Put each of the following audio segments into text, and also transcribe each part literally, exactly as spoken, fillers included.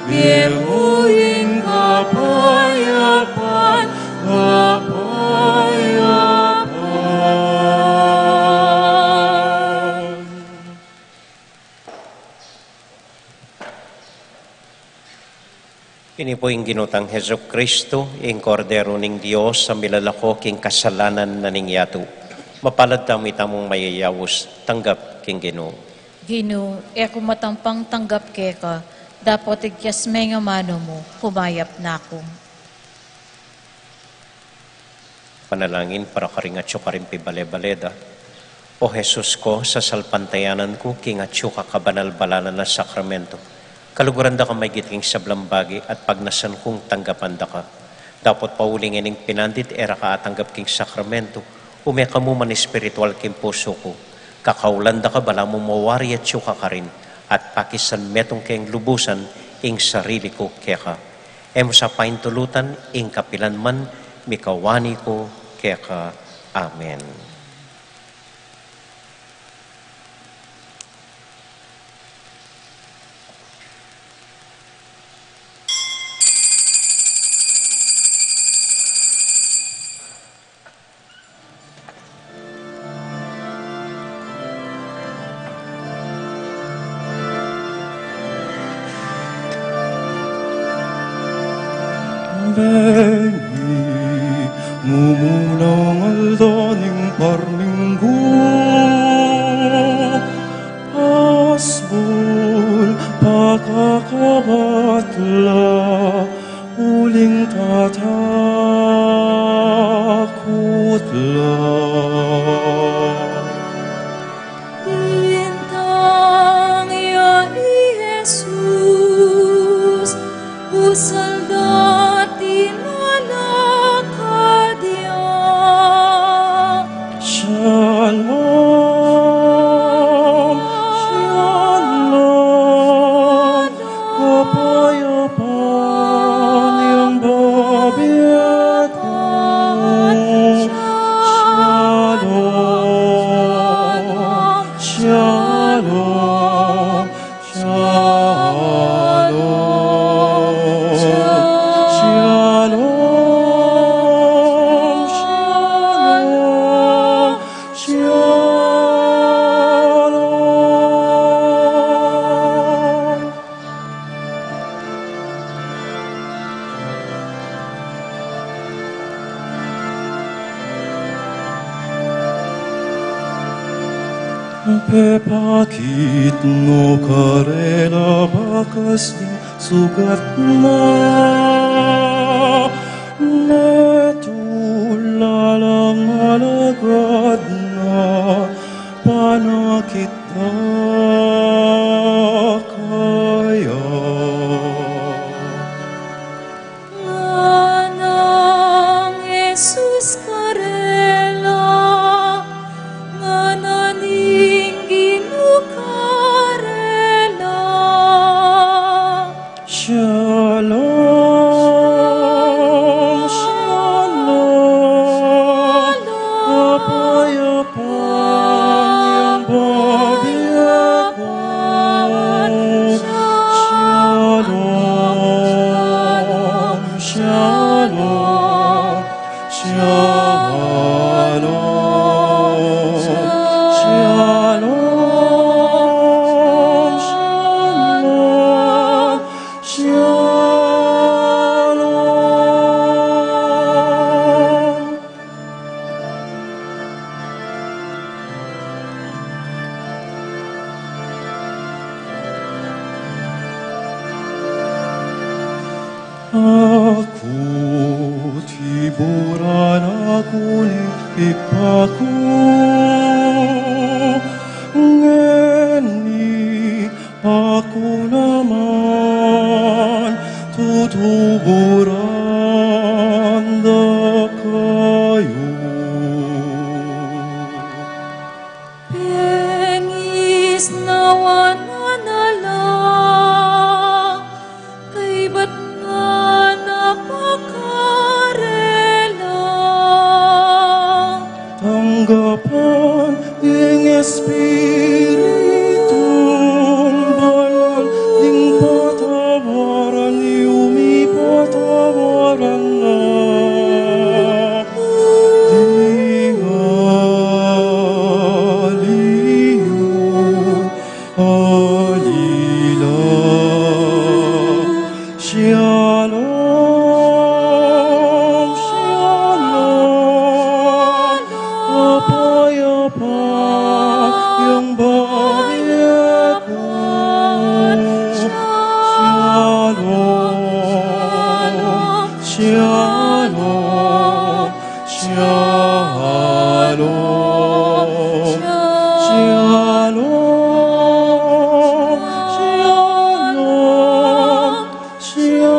Ibie mu ing kapayapan, kapayapan. Ini pu ing Ginu tang Jesucristo, ing Kordero ning Dios, a milalako king kasalanan na ning yatu. Mapalad tamu itamung mayayaus, tanggap king Ginu. Ginu, e ku matampang tanggap keka, dapot igyas me ing amanu mu, kumayap na ku. Panalangin para karing atyu karing pibale-bale da. O Jesus ku, sasalpantayanan ku king atyu ka kabanal-balalan a sakramento, kaluguran da ka maigit king sablang bage at pagnasan kung tanggapan da ka. Dapot pauli ngening pinandit e ra ka atanggap king sakramento, ume ka mu man espiritual king pusu ku. Kakaulan da ka balamu mawari atyu ka karin, at pakisan metung keng lubusan ing sarili ku keka. E mu sa paintulutan ing kapilan man mikawani ku keka. Amen. Bengi, mumunang aldo ning parminggu, pasbul, pakakabat la, uling tatakut la. Bintang ya i Jesus, busal da tinalakad ya. Shalom, shalom, kapayapan yang babiakun. Shalom, shalom, shalom, shalom, shalom. Shalom. Pepakit no karela bakas ding sugat na, metung la lang alagad na panakit da kaya. Nganang Jesus karela, ngana ning Ginu karela. Shalom, shalom, kapayapan yang babiakun. Shalom, shalom, shalom, shalom, shalom. Shalom. Aku tiburan aku ning pipaku, ngeni aku naman tutuburan da kayu. Pengisnawan na la, kaybat ngana pa karela. Tanggapan ning Espiritung Banal ding patawad Shalom, shalom, shalom, shalom, shalom, shalom.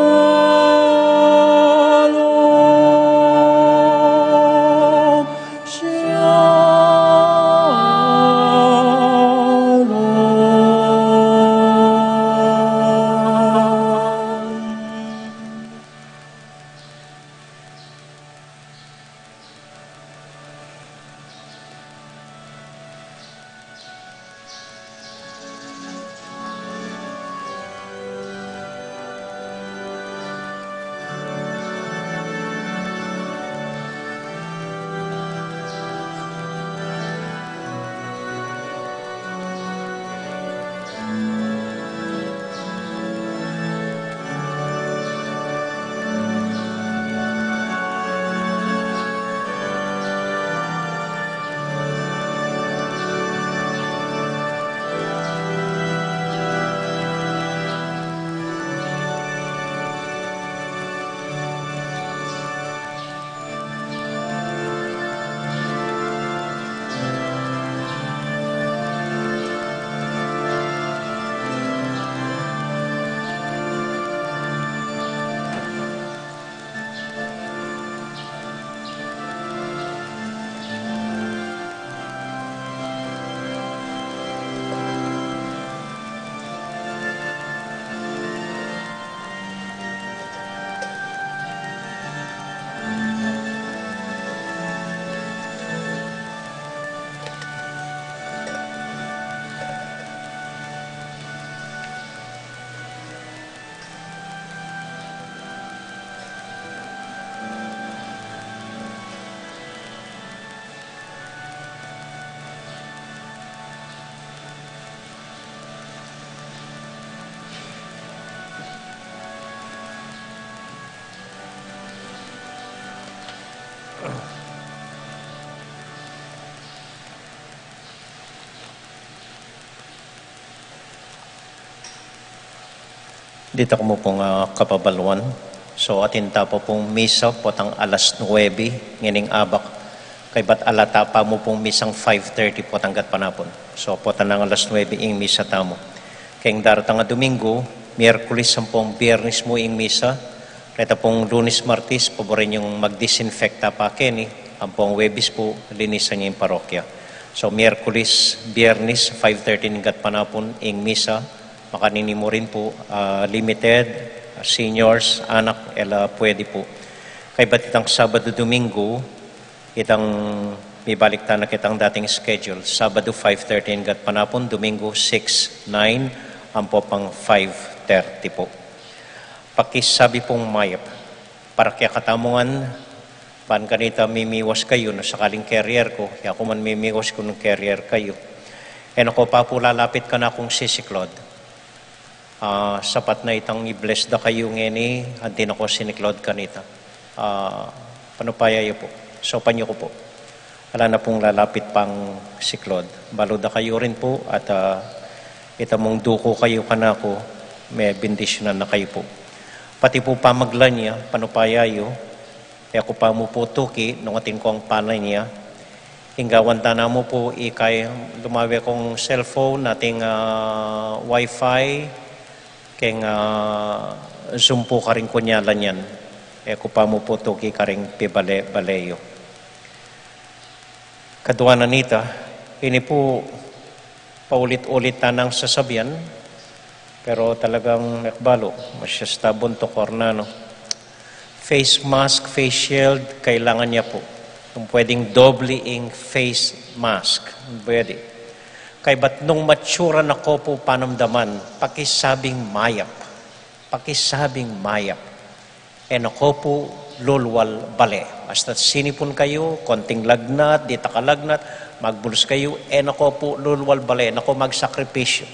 Dita ku mu pung, ah, kababaluan. So, atin ta pa pung misa potang alas nuebe ngening abak. Kaybat ala ta pa mu pung misang five thirty potang gatpanapun. So, potang alas nuebe ing misa tamu. Keng daratang a Domingo, Miyerkules ampong Biyernes mu ing misa. Reta pung Lunes, Martes, paboran yung magdisinfekta pa keni, ampong Huwebes pu, linisan yu ing parokya. So, Miyerkules, Biyernes, five thirty ning gatpanapun ing misa. Makanini mu rin pu, ah, limited, ah, seniors, anak, e la pwede pu. Kaybat itang Sabado, Domingo, itang mibalik ta na kitang dating schedule. Sabado, five thirty ing gatpanapun, Domingo, six, nine, ampo pang five thirty pu. Pakisabi pung mayap. Para kekatamu ngan, ban kanita mimiwas kayu, na sakaling carrier ku, ya ku man mimiwas ku nung carrier kayu. E na ko pa pu lalapit kanakung sisiklod. Ah, sapat na itang i-bless da kayu ngeni, anti na ko siniklod kanita. Ah, panupaya yu pu. Saupan yu ku pu. Ala na pung lalapit pang siklod. Balu da kayu rin pu, at, ah, ita mung duku kayu kanaku, me bendisyunan na kayu pu. Pati pu pamaglanya, panupaya yu, e ku pa mu pu tuki, nung atin kong palanya, ing gawan ta na mu pu, ikay lumawe kung cellphone, ating, ah, wifi, keng, ah, Zoom pu karing kunyalan yan. E ku pa mu pu tuki karing pibale-bale yu. Kadua na nita, ini pu paulit-ulit ta nang sasabian, pero talagang e ku balu, masyas ta buntuk or nanu. Face mask, face shield, kailangan ya pu. Kung pwedeng doble ing face mask, pwede. Kaybat nung matsura na ko pu panamdaman, pakisabing mayap. Pakisabing mayap. E na ko pu lulwal bale. Basta't sinipun kayu, konting lagnat, ditak a lagnat, magbulus kayu, e na ko pu lulwal bale, e na ko magsakripisyu.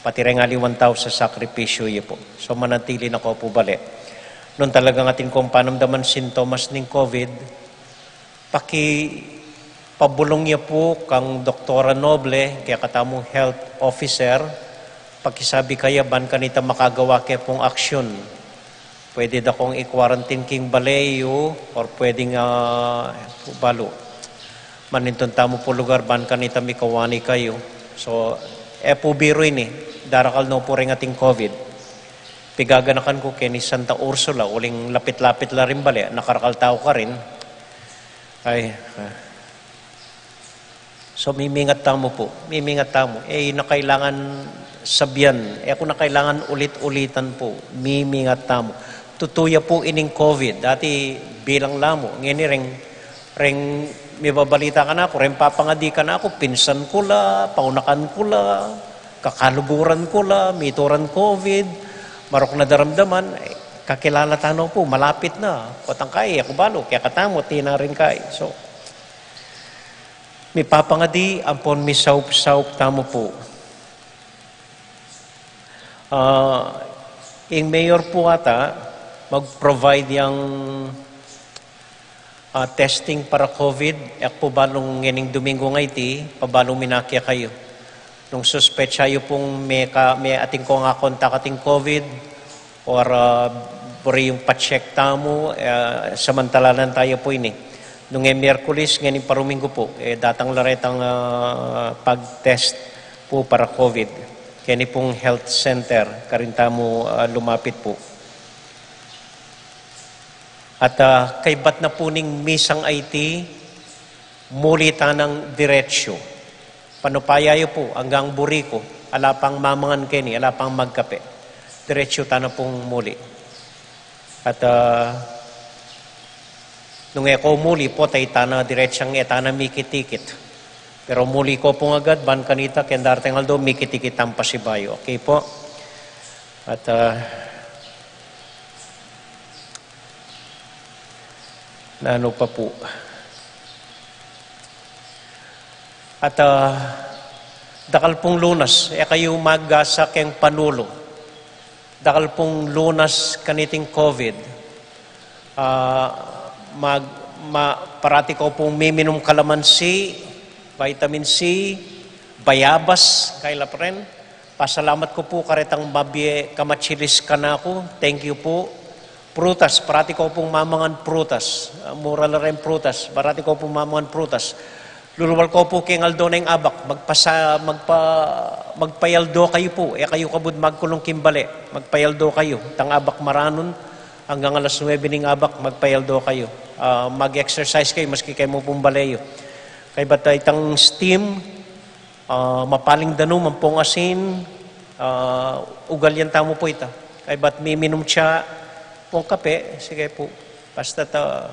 Pati reng aliwang tau sasakripisyu yu pu. So, manatili na ko pu bale. Nung talagang atin kong panamdaman sintomas ning COVID, pakipabulung ya pu kang Doktora Noble, kekatamung health officer, Pakisabi kaya ban kanita makagawa ke pung aksyon. Pwede da kong i-quarantine king bale yu, or pwede nga, balu, manintun tamu pu lugar ban kanita mikawani kayu. So, e pu biru ini, darakal no pu ring ating COVID. Pigaganakan ku keni Santa Ursula, uling lapit-lapit la ring bale, nakarakal tau karin. Ay, ah. So, mimingat tamu pu. Mimingat tamu. E na kailangan sabian. E ku na kailangan ulit-ulitan pu. Mimingat tamu. Tutu ya pu ining COVID. Dati bilang la mu. Ngeni reng, reng mibabalita kanaku, reng papangadi kanaku, pinsan ku la, paunakan ku la, kakaluguran ku la, mitu ran COVID, marok na daramdaman, e, kakilala tanu pu, malapit na. Potang kai, e ku balu, kekatamu, tinarin kai. So, mipapangadi ampon misaup-saup tamu pu. Ah, ing mayor pu ata mag-provide yang, ah, testing para COVID. E ku pu balu ngening Domingo ngeni, pabalu mi na kekayu. Nung suspetsa yu pung me ka, me atin kong akontak ating COVID, or, ah, buri yung pa-check tamu, ah, samantalanan taya pu ini. Nung e Miyerkules, ngening paruminggu pu, e, datang la retang, ah, pag-test pu para COVID. Keni pung health center, karin tamu, ah, lumapit pu. At, ah, kaybat na pu ning misang aiti, muli tanang diretsu. Panupaya yu pu, anggang buri ku, ala pang mamangan keni, ala pang magkape. Diretsu tana pung muli. At, ah, nung e ko muli, potang e tana diretsang e tana mikit-ikit. Pero muli ko pung agad, ban kanita, keng daratang aldo, mikit-ikit tang pasibayu. Okay pu? At, ah, nanu pa pu? At, ah, dakal pung lunas, e kayu mag-asa keng panulu. Dakal pung lunas kaniting COVID. Ah, mag-, ma-, parati ko pung miminum kalamansi, vitamin C, bayabas, kailan pa rin. Pasalamat ku pu karetang mabie kamatsilis kanaku. Thank you pu. Prutas, parati ko pung mamangan prutas. Ah, mura la ring prutas. Parati ko pung mamangan prutas. Luluwal ko pu keng aldo neng abak. Magpasa-, magpa-, magpayaldo kayu pu. E kayu kabud magkulung king bale. Magpayaldo kayu. Tang abak maranun, anggang alas nuebe ning abak, magpayaldo kayu. Ah, mag-exercise kayu, maski kemu pung bale yu. Kaybat itang steam, ah, mapaling danum ampong asin, ah, ugalian tamu pu ita. Kaybat miminum tsa pung kape, sige pu. Basta ta,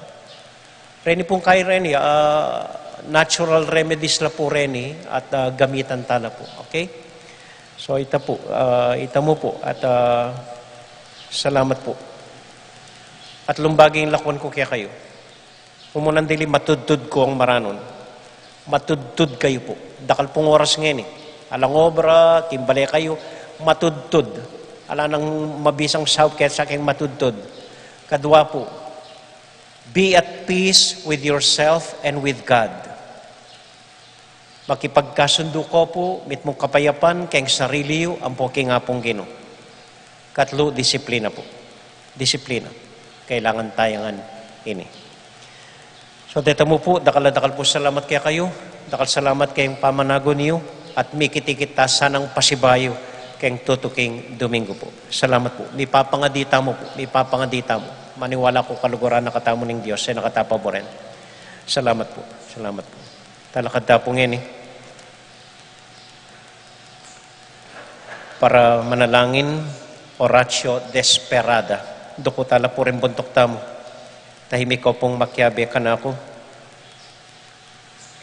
reni pung kai reni, ah, natural remedies la pu reni at, ah, gamitan ta la pu. Okay? So, ita pu, ah, ita mu pu at, ah, salamat pu. At lumbagi ing lakuan ku kekayu. Umunan dili matudtud kong maranun. Matudtud kayu pu. Dakal pung oras ngeni. Alang obra, king bale kayu, matudtud. Ala nang mabisang saup kesa keng matudtud. Kadwa pu, be at peace with yourself and with God. Makipagkasundu ko pu, mitmung kapayapan, keng sarili yu, ampo king Apung Ginu. Katlu, disiplina pu. Disiplina. Kailangan taya ngan ini. So, deta mu pu, dakal a dakal pu salamat kekayu, dakal salamat keng pamanagun yu, at mikit-ikit ta sanang pasibayu keng tutuking Domingo pu. Salamat pu. Mipapangadi tamu pu, mipapangadi tamu. Maniwala ku kaluguran na katamu ning Dios, e na kata paburen. Salamat pu, salamat pu. Talakad ta pu ngeni para manalangin, Oratio Desperada. Duku tala pu ring buntuk tamu. Tahimik ko pung makiabe kanaku.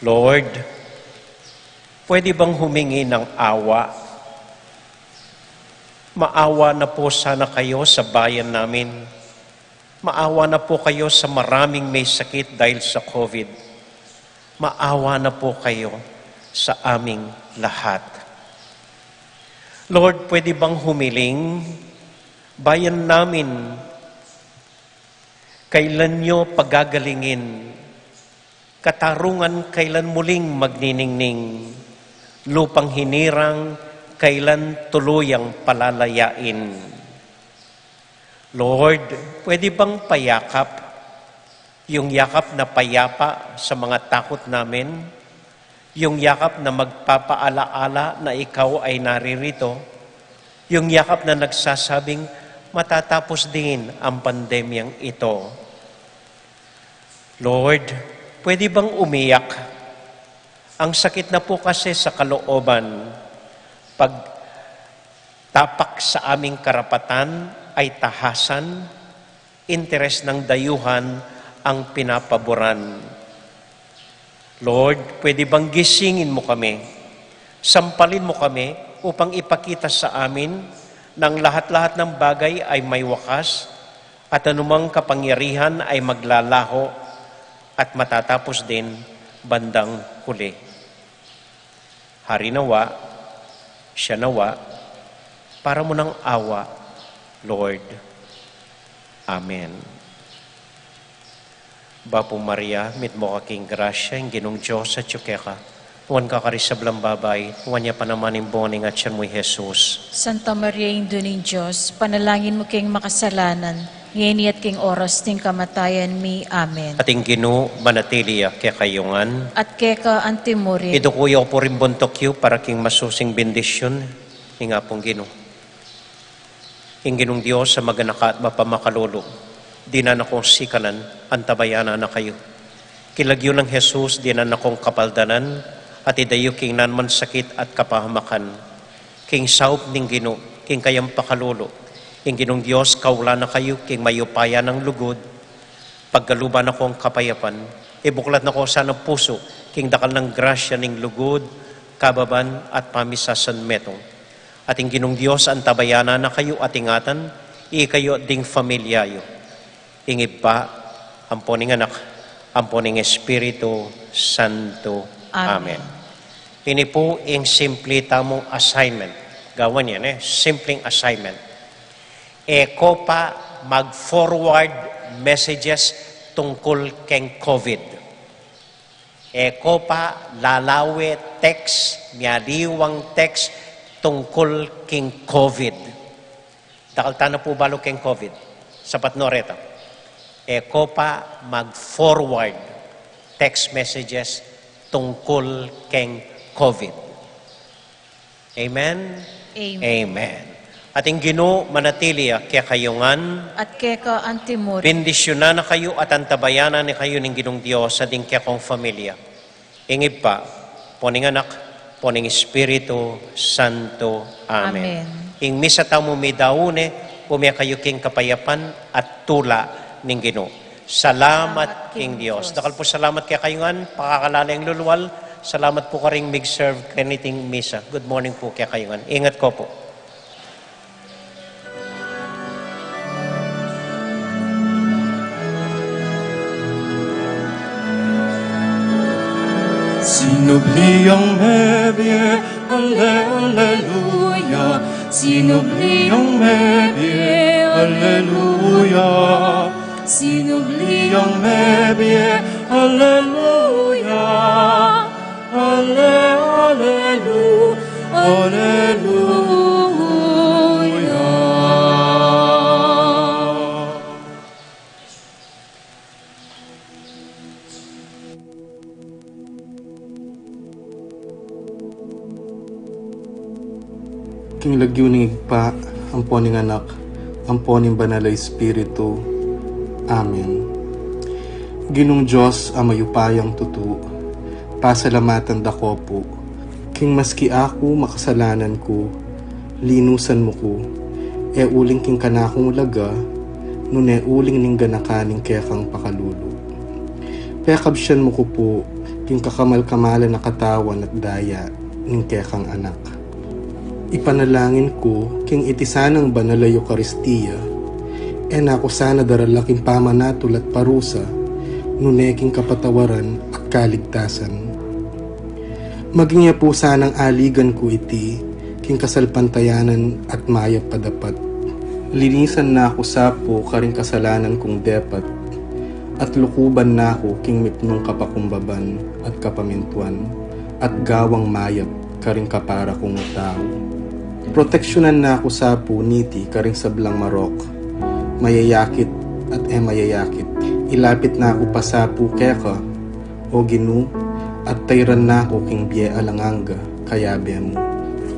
Lord, pwede bang humingi ng awa? Maawa na po sana kayo sa bayan namin. Maawa na po kayo sa maraming may sakit dahil sa COVID. Maawa na po kayo sa aming lahat. Lord, pwede bang humiling? Bayan namin, kailan nyo pagagalingin? Katarungan, kailan muling magniningning? Lupang hinirang, Kailan tuluyang palalayain? Lord, pwede bang payakap yung yakap na payapa sa mga takot namin? Yung yakap na magpapaalaala na ikaw ay naririto? Yung yakap na nagsasabing, "Matatapos din ang pandemyang ito"? Lord, pwede bang umiyak? Ang sakit na po kasi sa kalooban, pag tapak sa aming karapatan ay tahasan, interes ng dayuhan ang pinapaboran. Lord, pwede bang gisingin mo kami? Sampalin mo kami upang ipakita sa amin na ang lahat-lahat ng bagay ay may wakas at anumang kapangyarihan ay maglalaho at matatapos din bandang huli. Hari nawa, siya nawa, para mo ng awa, Lord. Amen. Bapu Maria, mitmu ka king grasya, ing Ginung Dios atyu keka. Nuan ka karing sablang babai, nuan ya pa naman ing bunga ning atyan mu, i Jesus. Santa Maria, Indu ning Dios, panalangin mu keng makasalanan, ngeni at king oras ning kamatayan mi. Amen. At ing Ginu manatili ya kekayu ngan. At keka antimurin. Iduku yu pu ring buntuk yu para king masusing bendisyun ning Apung Ginu. Ing Ginung Dios a maganaka at mapamakalulu, dinan na kong sikanan, antabayanan na kayu. King lagyu nang Jesus, dinan na kong kapaldanan, at idayu king nanumang sakit at kapahamakan. King saup ning Ginu, king kayang pakalulu, ing Ginung Dios kaulan na kayu king mayupaya nang lugud, pagkaluban na kong kapayapan, ibuklat na ko sana pusu king dakal nang grasya ning lugud, kababan, at pamisasanmetung. At ing Ginung Dios antabayanan na kayu at ingatan, ikayu at ding familia yu. Ing Ibpa, ampo ning Anak, ampo ning Espiritu Santo. Amen. Amen. Ini pu ing simple tamung assignment. Gawan yan, e, simpleng assignment. E ko pa mag-forward messages tungkul keng COVID. E ko pa lalawe text, mialiwang text tungkul king COVID. Dakal tana pu balu keng COVID. Sapat no reta? E ko pa mag-forward text messages tungkul keng COVID. Amen? Amen. Amen. At ing Ginu manatili ya kekayu ngan. At keka antimurin. Bendisyunan na kayu at antabayanan na kayu ning Ginung Dios at ing kekong familia. Ing Ibpa, ampo ning Anak, ampo ning Espiritu Santo. Amen. Amen. Ing misa tamu midaun ne, ume kayu king kapayapan at tula ning Ginu. Salamat king Dios. Dakal pu salamat kekayu ngan, pakakalaling lulual. Salamat pu karing mig-serve kaniting misa. Good morning pu kekayu ngan. Ingat ko pu. Sinubli yang mebie, ale, aleluya. Sinubli yang mebie, aleluya. Sinubli yang mebie, aleluya. Ale, alelu, aleluya. King lagyu ning Ibpa, ampo ning Anak, ampo ning Banal a Espiritu. Amen. Ginung Dios a mayupayang tutu, pasalamatan da ko pu, king maski aku makasalanan ku, linusan mu ku, e uling king kanakung laga, nune uling ning ganakan ning kekang pakalulu. Pekabsian mu ku pu, king kakamal-kamalan a katawan at daya ning kekang Anak. Ipanalangin ku, king iti sanang banal a Eukaristia, e na ku sana darala king pamanatul at parusa, nune king kapatawaran at kaligtasan. Maging ya pu sanang aligan ku iti, king kasalpantayanan at mayap a dapat. Linisan na ku sa pu karing kasalanan kung depat, at lukuban na ku king mipnung kapakumbaban at kapamintuan, at gawang mayap karing kapara kung tau. Proteksyunan na ku sa pu niti karing sablang marok, mayayakit at e mayayakit. Ilapit na ku pa sa pu keka, O Ginu, at tayran na ku king bie alang angga kayabe mu.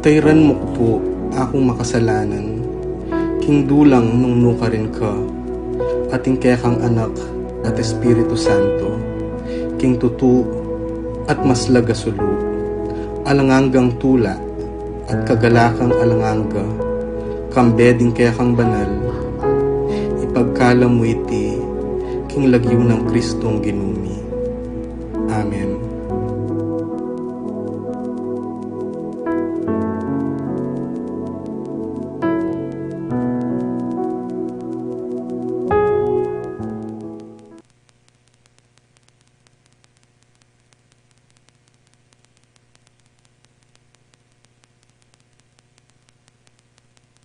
Tayran mu ku pu akung makasalanan king dulang nung nukarin ka, at ing kekang Anak at Espiritu Santo, king tutu at maslag a sulu, alang anggang tula at kagalakang alang angga, kambe ding kekang banal, ipagkalam mu iti king lagyu nang Kristong Ginu mi. Amen.